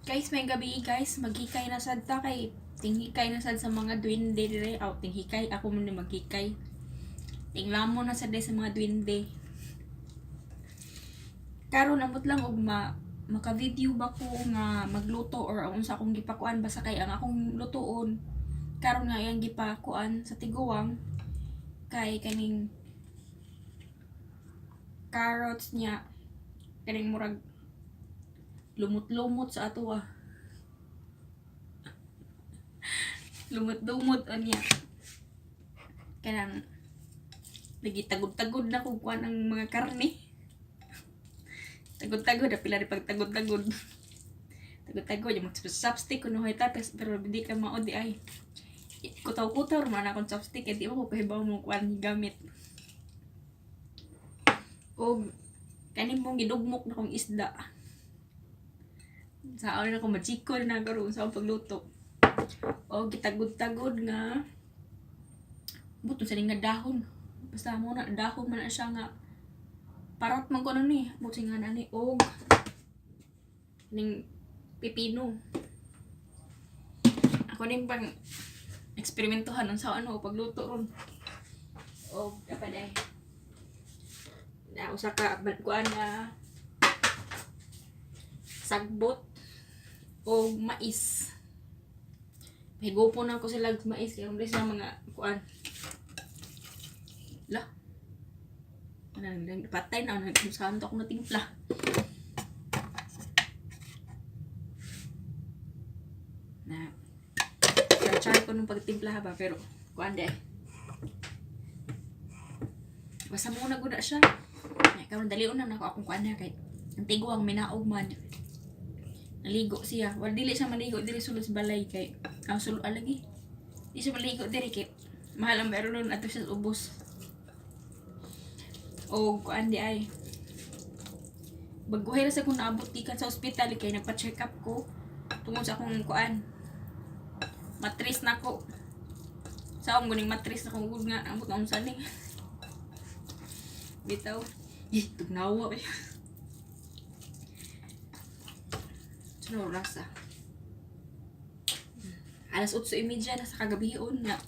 Guys, may gabi, guys, maghikay na sad ta kay tinghikay na sad sa mga duwende dire. Aw, tinghikay ako man ni maghikay. Tinglamo na sad sa mga duwende. Karon amot lang og maka-video ba ko nga magluto or ang unsa akong gipakuan, basta kay ang akong lutuon karon nga iyang gipakuan sa tiguang kay kaning carrots niya, kaning murag lumot-lumot sa ato ah. Lumot-lumot unya. Kanang nagitagod-tagod na kung kuan ang mga karne. Tagod-tagod, pila rin pagtagod-tagod. Tagod-tagod, yung mag-chopstick kuno hay ta, pero di ka mao di ay. Kutaw-kutaw man akong chopstick, eh di mo ko kahibaw mo kuan gamit. Og kanin mong gidugmok na kong isda. Sa na ko majikol na karon sa akong pagluto. O gitagod-tagod nga buto sa nga dahon. Basta mo na dahon man na siya nga parat man ko ni. Buto nga na ni og ning pipino. Ako ning pang eksperimentohan unsa ano pagluto ron. Og dapat ay na usa ka kuan nga sagbot og mais. Higupon na ko sila og mais kay undis na mga kuan. La. Ano, patay na saan to ako natimpla. Na char ko nung pagtimpla ba, pero kuan di. Basta muna gud na siya. Ay, karon dali na nako akong kuan na kay ang tiguang minaog man. Naligo siya. Wala, dili siya maligo dili sulod sa balay kay ang sulod alagi. Di siya maligo diri kay mahal ang meron ato siya sa ubos. O kuan di ay. Baguhay ra sa kung naabot gikan sa ospital kay nagpa-check up ko tungod sa akong kuan. Matris na ko. Sa akong guning matris na kong nga ambot na unsa ni. Bitaw. Ih, tugnawa ba. Ano oras ah? Alas 8:30 na sa kagabion na.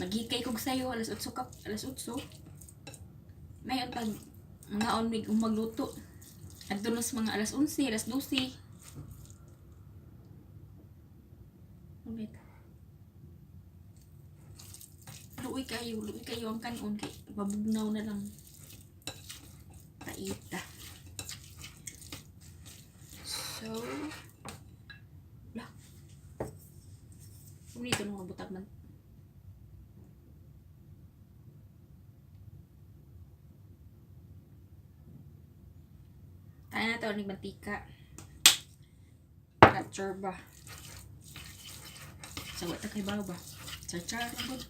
Maghikay kog sayo alas 8 kap alas 8. Mayon pag mga on mig magluto. Adto na sa mga alas 11, alas 12. Ulit. Luoy kayo ang kanon kay mabugnaw na lang. Taita. So, la. Kung dito nung butag man. Tayo na ito, ni mantika. Capture ba? Sa wata kay bawo ba? Char-char lang gud.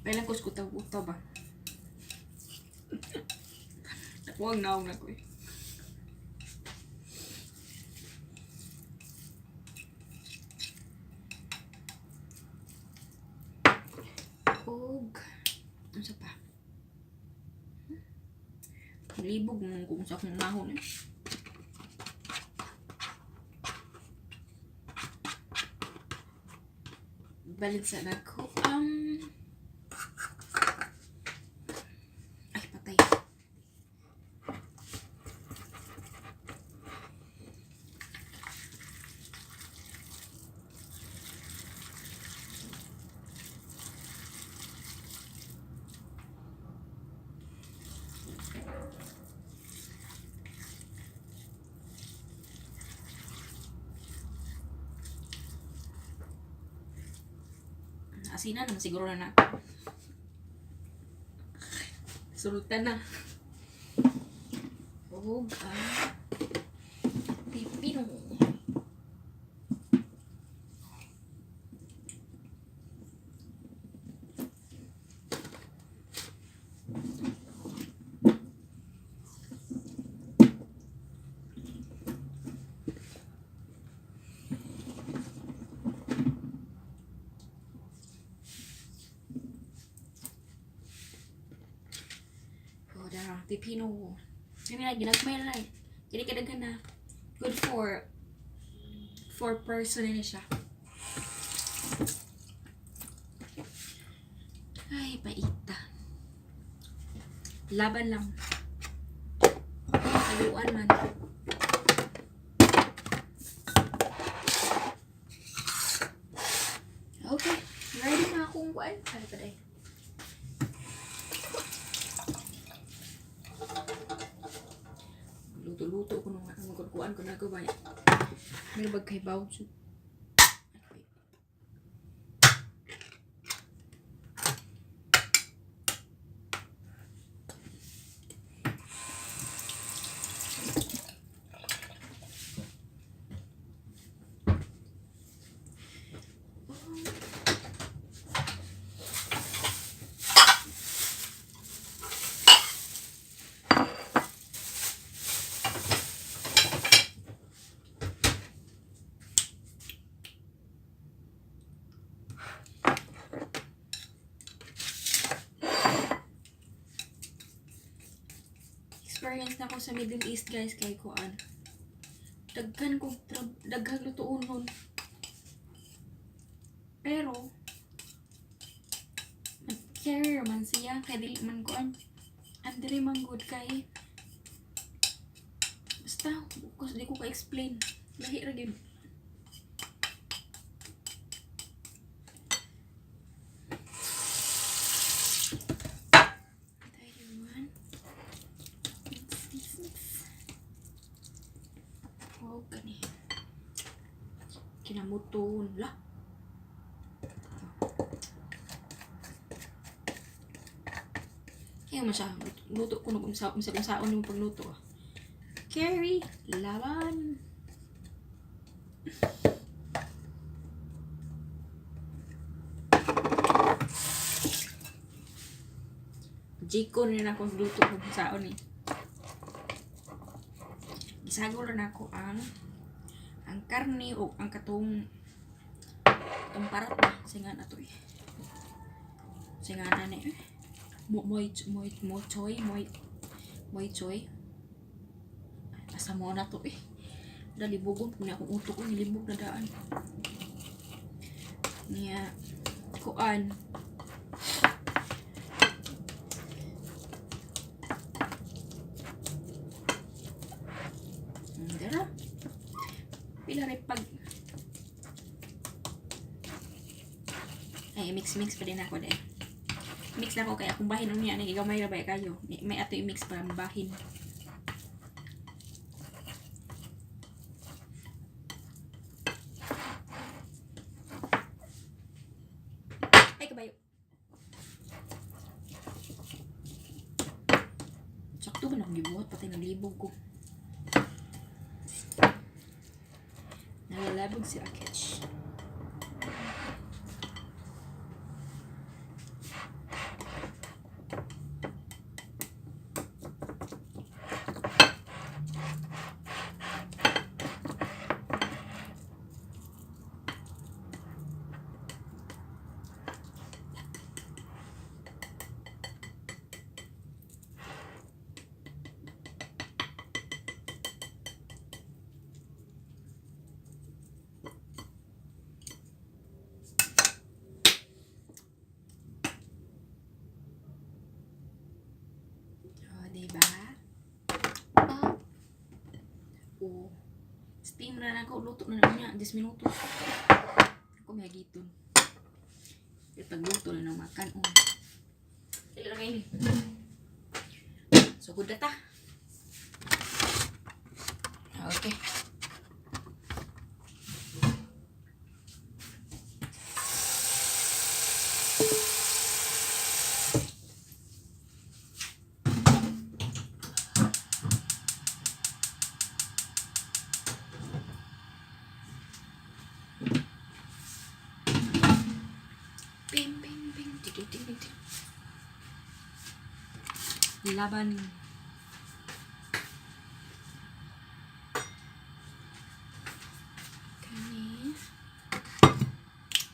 Pailan ko kutaw-kutaw ba? Nakuwang naong na ko eh. Og, ano pa? Libog mo kung sa akong nahon eh. Balin sa nako ang ay patay. Asinan naman siguro na na. Sulutan na. Og ang pipino. Oh, the pipino. Kani na ginagmay na. Kini kadaghan na. Good for four person na siya. Ay, paita. Laban lang. Tayuan man. Okay. Ready na akong kuan. Ano pa day? Luto-luto ko nung ang kuan ko na ko ba. Meron ba kay baw? Experience na ako sa Middle East, guys, kay kuan. Daghan ko daghang lutuon nun. Pero carrier man siya kay dili man kuan. Ang dili man good kay basta bukos di ko ka-explain. Lahi ra gyud. Tayuan. Mix, mix, mix. Oh, gani. Kinamuton. La. Kaya man siya. Luto ko nung unsa unsa unsaon yung pagluto. Ah. Carry. Laban. Jiko na akong luto kung unsaon eh. Gisagol na ako ang karne o ang katong itong parat na singan ato eh. Singan na ni eh. Mo moy moy mo choy moy moy choy. Asa mo na to eh. Dali bugon na akong utok ko nilibog na daan. Niya kuan. Dara. Pila rin pag ay mix mix pa din ako din. Mix na ako kaya kung bahin unya ni gamay ra ba kayo. May ato i-mix para mabahin. Ay kabayo. Sakto ba na akong gibuhat patay naglibog ko. Nalalabog si Akech. Oh, diba? Ah. Oh. Steam na lang ako. Luto na lang niya. 10 minutos. Ako may hagiton. Pero pagluto na ng makan. Oh. Dili na kayo. So, good na ta. Okay. Bing, bing, bing. Ting, ting, ting, ting. Laban. Kani.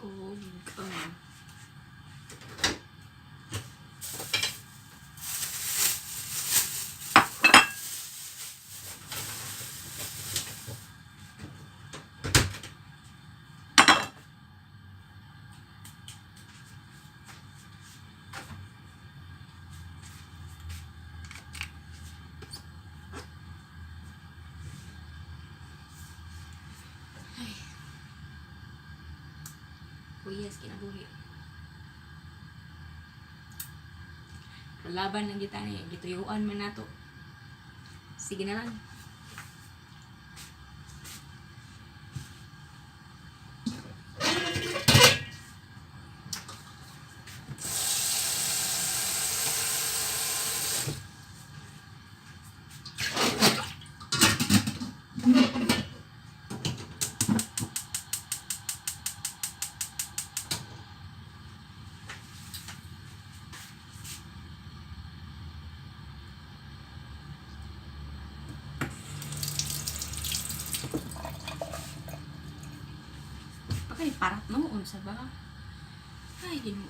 Og, Kaluoy sa kinabuhi. Laban lang kita ni, gituyuan man nato. Sige na lang. Pakay parat no unsa ba? Ay, Ginoo.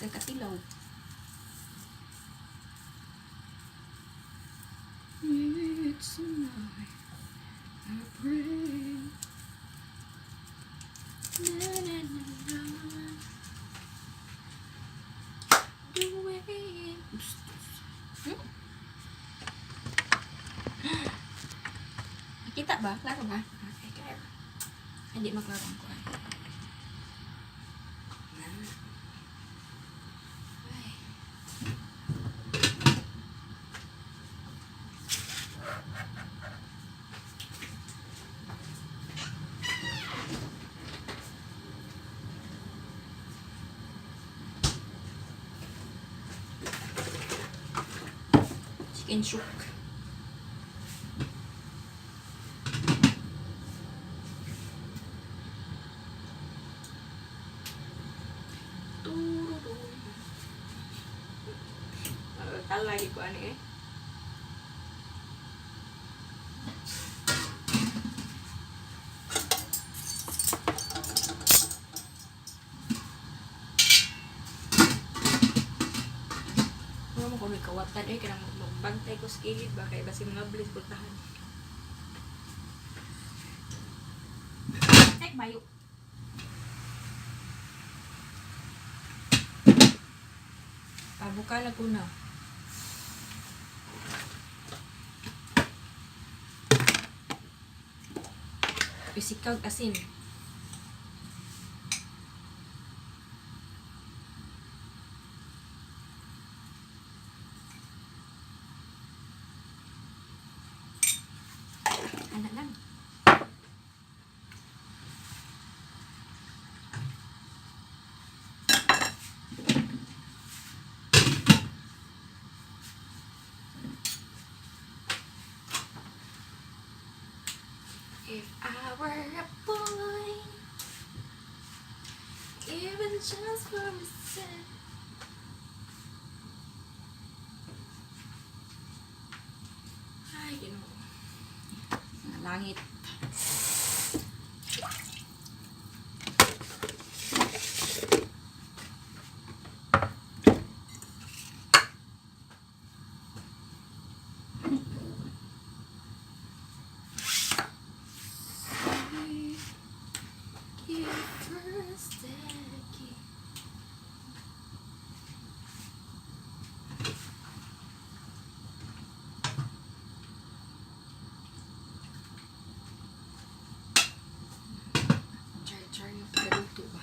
Katilaw. It's a night I pray. Na, na, na, na. The way. Nakita ba? Klaro ba? Okay, klaro. Hindi maklaro ang kuan. Na. Ay. Chicken soup. Tururu. Talagi ko ano eh. Wala mo kung may kawatan eh, kanang magbantay ko sa kilid ba, kaya basi mga bliss pultahan. Ay, mayo. Pabukala ko na. Pisikag asin. Ana lang. If I were a boy, even just for a second. Ay, Ginoo. Mga langit. First decade. Char-char yung pagkaluto ba?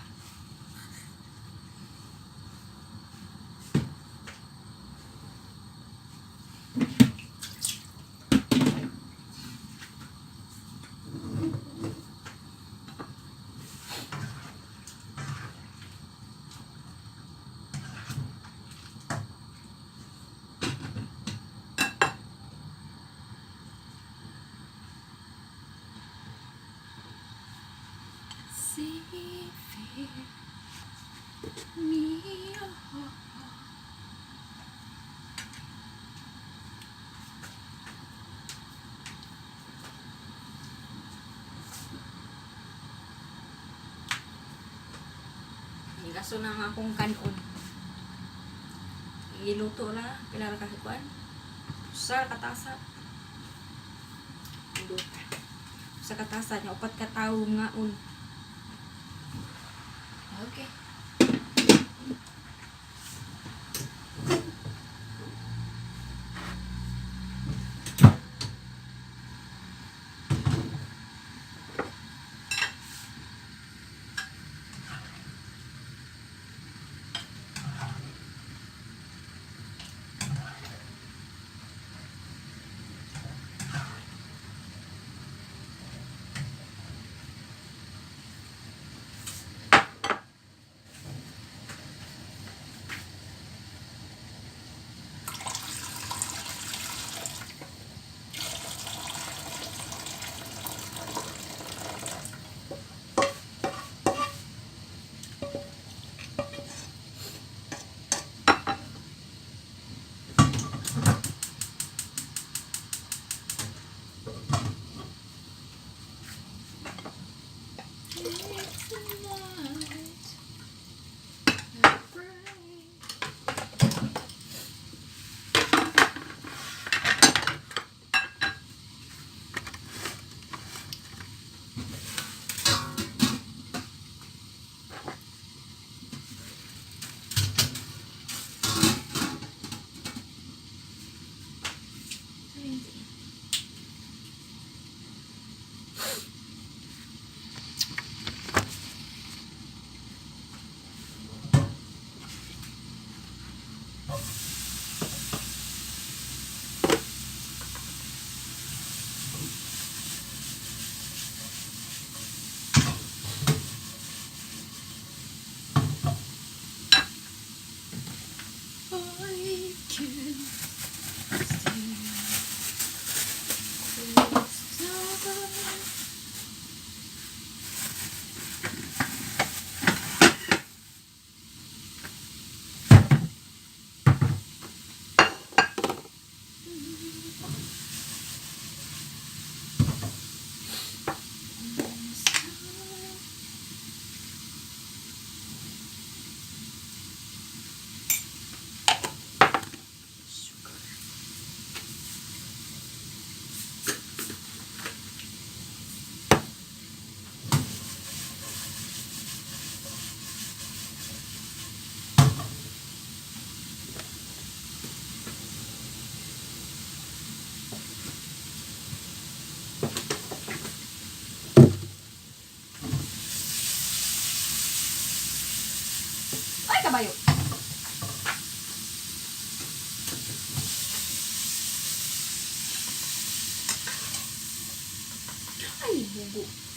See fear me, oh. Kaso na nga akong kanon. Giluto na, pila ra ka kuan? Usa ka tasa. Duha. Usa ka tasa nya upat ka tawo ngaon. Okay. I can stay close to the. Sugar. Ay, kabayo! Ay, bugo.